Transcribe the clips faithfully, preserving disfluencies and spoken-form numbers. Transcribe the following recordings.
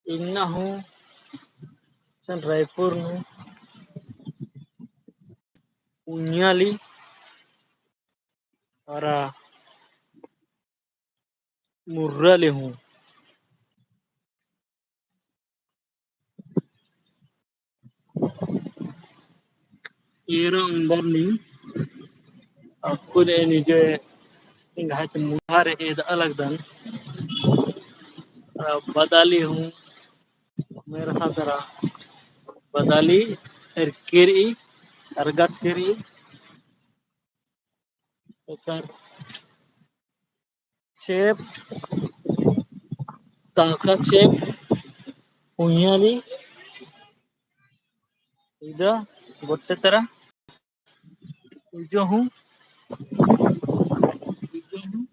इन्ना हूँ सन रायपुर नू उइयाली अरा मुर्राली हूँ। एरा उंदर नी अक्कुन ए निजे एंग्है ती मुन्धा रई एदआ लगदन। अ, बदाली हूँ, मेरा ख़द्दर बदाली एरकी रई, अरगचकी रई। एकर चेंप, ताका चेंप, उइयाली, इदा गोट्टे तरा, इजो हूँ, इजो हूँ।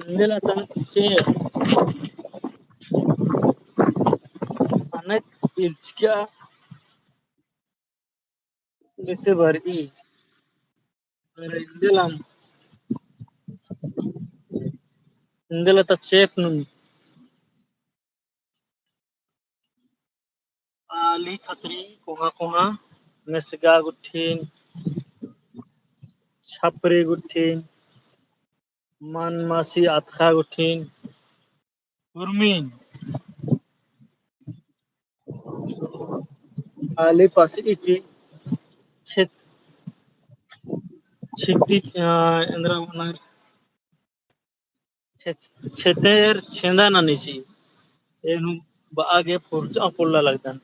इंदेला ता चेंप, अनेक इल्चका बेसे बरई। अरा इंदेला, इंदेला ता चेंप नू आली खतरी कोहा कोहा, मेसगा गुट्ठिन, छपरी गुट्ठिन, मनमासी अतखा गुट्ठिन, उर्मिन आली पासी की छेत-, छिती, अ, एन्दरा बअनर छे-, छेतेर छेंदा ननी ची। एन हूँ बआ गे पुरचा पोल्ला लगदन।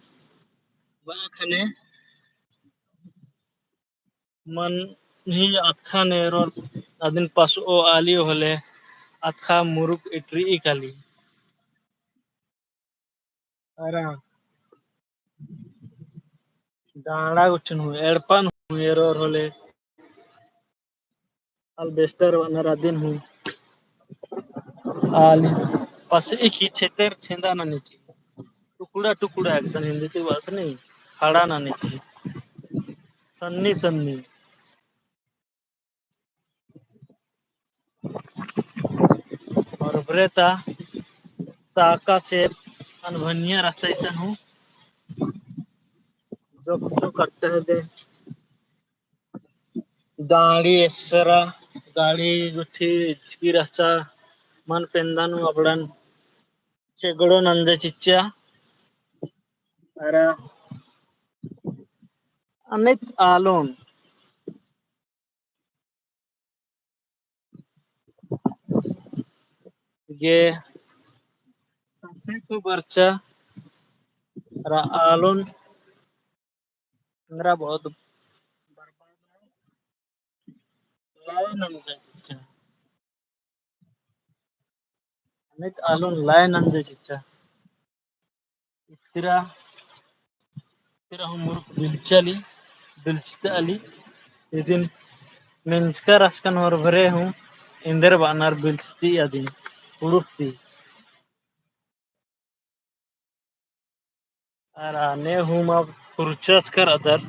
बआ ख़ने मनी अतखा नेरोर अदिन पसओ आली होले अतखा मुरुक इटरी काली। अरा डांड़ा गुट्ठिन हूँ, एड़पन हूँ, एरोर होले albestoer बअनर अदिन हूँ। आली पासी की छेतेर छेंदा ननी ची। टुकड़ा टुकड़ा एकदम हिन्दी ती बात नहीं, फड़ा ननी ची। सन्नी सन्नी। और बरे ता ताका चेंप अनभनिया रहचा इसन हूँ। जोक जोक अट्टा है दे। डांड़ी एसरा, डांड़ी गुट्ठी इचकी रहचा, मल पेंदा नू अबड़न चेगड़ो नंजा चिच्चा। अरा अनेक आलोन गे ससे को बरचा अरा आलोन एन्दरा बहुत बर्बाद लाय नंजा चिच्चा। अनेक आलोन लाय नंजा चिच्चा। इतरा, इतरा हूँ मुरुक बिल्चाली, बिल्चता आली। इदिन मेंजका रअसकन होर बरे हूँ एन्देर बअनर बिल्चती अदिन, कुँड़ुख़ ती। अरा ने हूँ मा पुरचस कर अदर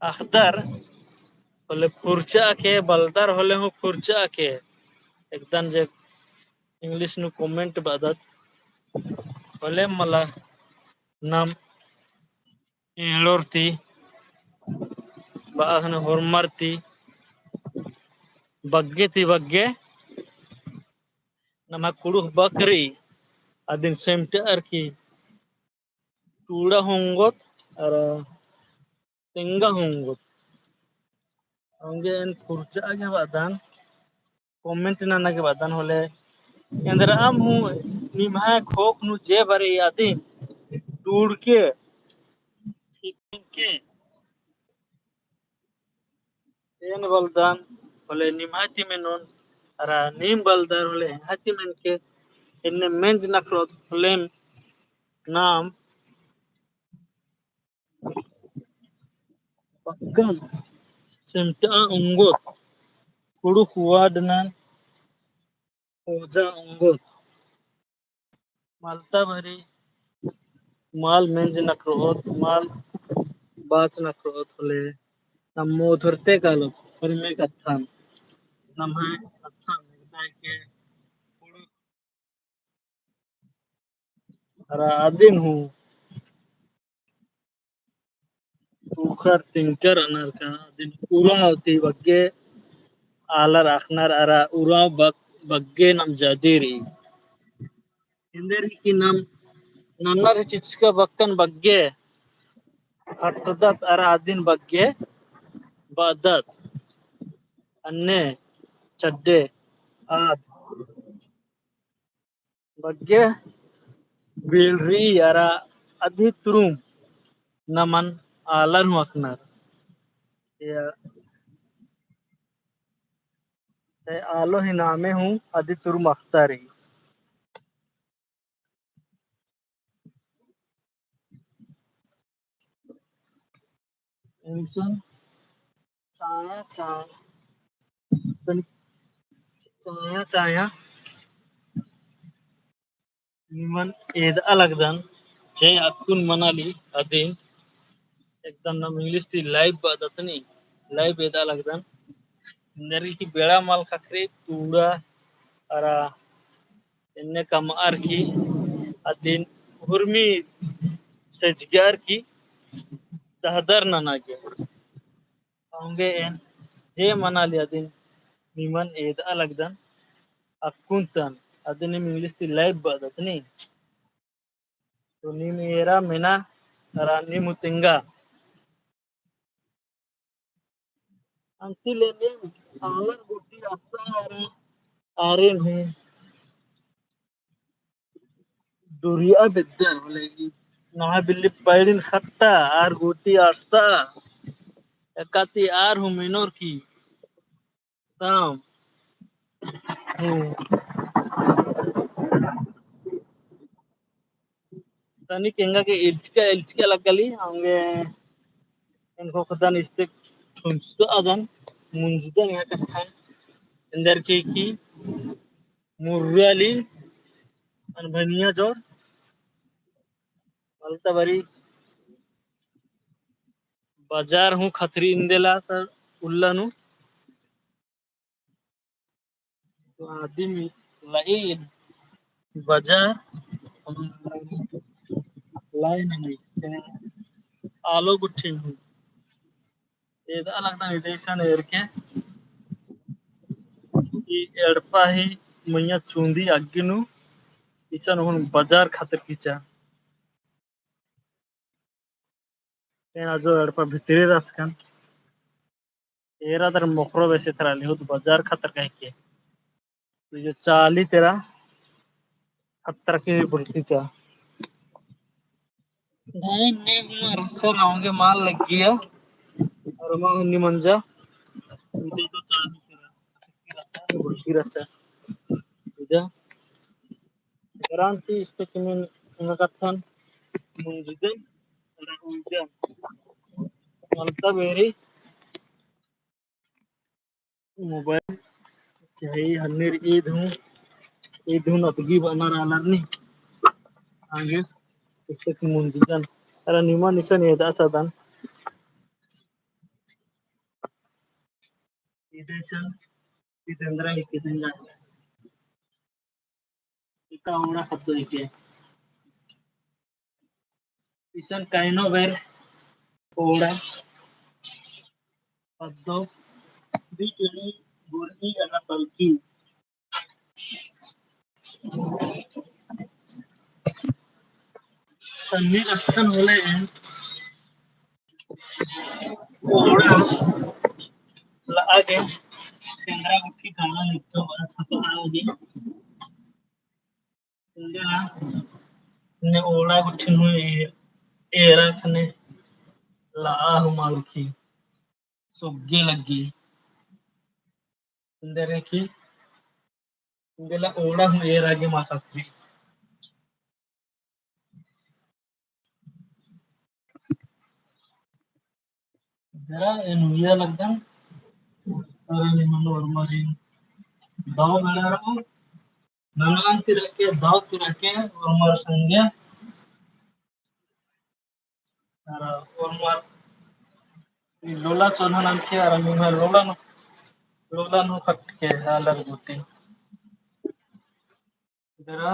अख़दर होले पुरचा के, बलदर होले हूँ पुरचा के। एकदन जे English नू comment बअदत होले मला नाम एंड़ोर ती, बआ ख़ने होरमर ती, बग्गे ती बग्गे, नमा कुँड़ुख़ बकरी, अदिन सेमटअर की टूड़ा हूँ ओंगोत, अरा तेंगा हूँ ओंगोत। औंगे एन पुरचा गे बअदन, comment नना गे बअदन होले। एन्दरअम हूँ निम्है ख़ोख़ नू जे बरई अदिन टूड़के, छिपिंके, एन बलदन होले निम्है ती मेनोन, अरा नीम बलदर होले एंग्है ती मेनके, एन्ने मेंज नखरोत होले नाम पक्कन सेमटआ ओंगोत, कुँड़ुख़ word नन ओजा ओंगोत। मलता बारी मल मेंज नखरोत, मल बाच नखरोत होले नम्है ओथरते कालो, होरमे कत्थन। नम्है कत्थन, एकदा के अरा अदिन हूँ उखर तिंकर अनर का, अदिन उराँव ती बग्गे आलर अख़नर अरा उराँव बग-, बग्गे नम जदी रई। एन्देर की नम नन्नर चिचका बक्कन बग्गे हटदत अरा अदिन बग्गे बअदत। अन्ने चड्डे आद बग्गे बिलरी अरा अदी तुरुम नमन आलर हूँ अख़नर। या ते आलो ही नामे हूँ अदी तुरुम अख़ता रई। इंसन चाया चाया, तनी चाया चाया निमन एदआ लगदन, जे अक्कुन मनाली अदिन एकदम नम English ती live बअदत नी, live एदआ लगदन। एन्देर की बेड़ा मल ख़क्खरई, तूड़ा अरा एन्ने कमअर की अदिन हुरमी सेजगअर की दहदर नना गे। औंगे एन जे मनाली अदिन निमन एदआ लगदन अक्कुन तन, अदिन नीम English ती live बअदत नी। तो नीम एरा मेना अरा नीम हूँ तेंगा। अन्ती ले नीम आलर गूटी अस्ता अरा आरिन हूँ डोरिया बेद्दन होले कि नम्है बिल्ली पैड़िन ख़त्ता आर गूटी अस्ता एकाती आर हूँ मेनोर की ताम। हूँ। तनिक एंगा गे इल्चका इल्चका लग्गाली, औंगे एन ख़ोख़दन इस्ते ठुंसदन अदन, मुंजदन या कत्थन, एन्देर की की मुर्राली, अनभनिया जोर, मलता बारी, बजार हूँ ख़तरी इन्देला त उल्ला नू। तो आदिम लई बजार लाई नहीं, आलो गुट्ठी हूँ। एदआ लगदन इसन एरके, ई एड़पा ही मइय्याँ चुंदी अग्गी नू, इसन हूँ बजार ख़तर किचा। एन आजो एड़पा भितरी रअसकन। एरा तर मोखरो बेसे तरा लिहुत बजार ख़तर कहिके। तो जो चाली तेरा ख़तर के बुलती चा। धान ने हुआ रसर औंगे माल लग्गिया। अरा मा हुन्नी मंजा। इते तो चाली तेरा बुलती रहचा। इदा गारंटी इस्ते किमिन एंगा कत्थन मुंजदन अरा उइदन। मलता बेरी मोबाइल चाहे हन्नेर ईद हूँ, ईद हूँ नतगी बअनर आलर नी। आगे इस्ते कि मुंजदन अरा निमन इसन एदआ चादन। इदे सन इदे एन्दरा ही किदन ला। इता ओड़ा ख़द्दो इके। इसन काइनो बेर ओड़ा ख़द्दो दी केड़ी गुरही अना पलकी। सन्नी रक्षण होले ओड़ा लआ गे सेंदरा गुट्ठी काना नित्तो बड़ा छपा आगे। एन्देर ने ओड़ा गुट्ठी नू ए-, एरा ख़ने लआ हूँ मालकी सोग्गे लग्गी। एन्देर की एन्देला ओड़ा हूँ एरा गे माता थी। जरा एन उइया लगदन। अरे निमन ओरमारिन दव बेड़ा रओ। ननान तिरके दव तिरके ओरमार संगे। अरा ओरमार ई लोला चोन्हा ननके अरा निम्है लोला नू, लोला नू खटके अलग गुट्ठी। इधर आ,